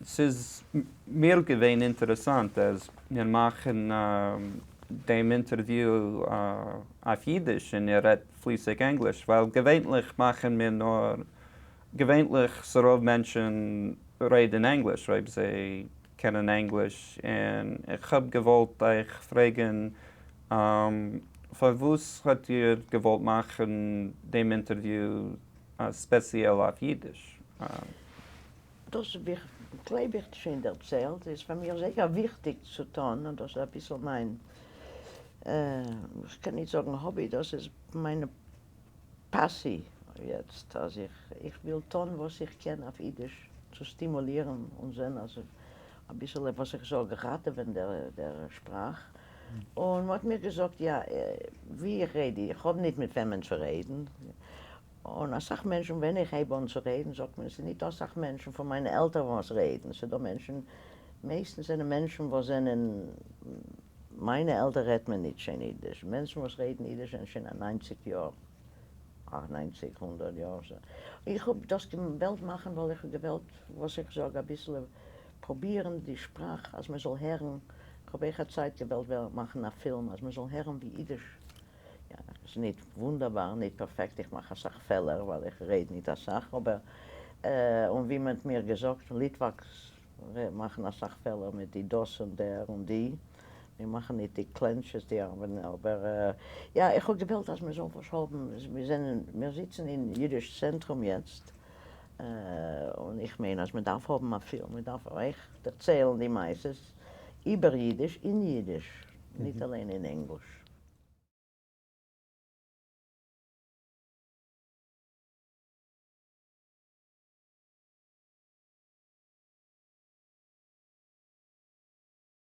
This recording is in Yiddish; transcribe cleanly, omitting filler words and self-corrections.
ס'איז מיר געווען אינטערעסאנט אז מיר מאכן דעם אינטערוויו אויף אידיש און איר רעדט פליסיג ענגליש, ווייל געווענליך מאכן מיר נאר, געווענליך ס'רוב מענטשן רעדן ענגליש אויב זיי קענען ענגליש, און איך האב געוואלט אייך פרעגן פארוואס האט איר געוואלט מאכן דעם אינטערוויו ספעציעל אויף אידיש? דאס האב איך גלייב איך שוין דערציילט, איז פאר מיר זייער וויכטיג צו טון, און דאס איז אביסל מיין, איך קען נישט זאגן hobby, דאס איז מיינע פאסיע יעצט, אז איך איך וויל טון וואס איך קען אויף אידיש צו סטימולירן און זען אז אביסעלע וואס איך זאג ראטעווען דער שפראך, און מ'האט מיר געזאגט יא ווי איך רעד איך האב ניט מיט וועמען צו רעדן, און אסאך מענטשן ווען איך הייב אן צו רעדן זאגט מען ס'איז ניטא אסאך מענטשן פון מיינע עלטערן וואס רעדן, ס'איז דא מענטשן, מייסטנס זענען מענטשן וואס זענען מיינע עלטער רעדט מען ניט שוין אידיש, מענטשן וואס רעדן אידיש זענען שוין א 90 יאר, 98, 100 יאר, איך האב דאס געוועלט מאכן ווייל איך האב געוועלט וואס איך זאג אביסל פרובירן די שפראך אז מען זאל הערן, איך האב אויך א צייט געוועלט מאכן א פילם אז מען זאל הערן ווי אידיש יא, ס'איז ניט וואונדערבאר, ניט פערפעקט, איך מאך אסאך פעלער ווייל איך רעד ניט אסאך, אבער און ווי מען האט מיר געזאגט, ליטוואקס מאכן אסאך פעלער מיט די דאס און דער און די, מיר מאכן ניט די קלענטשעס די ארבעטן, אבער יא, איך האב געוועלט אז מען זאל וואס האבן, מיר זענען, מיר זיצן אין אידיש צענטרום יעצט, און איך מיין אז מען דארף האבן א פילם, מען דארף אויך דערציילן די מעשות איבער אידיש אין אידיש, ניט אליין אין ענגליש.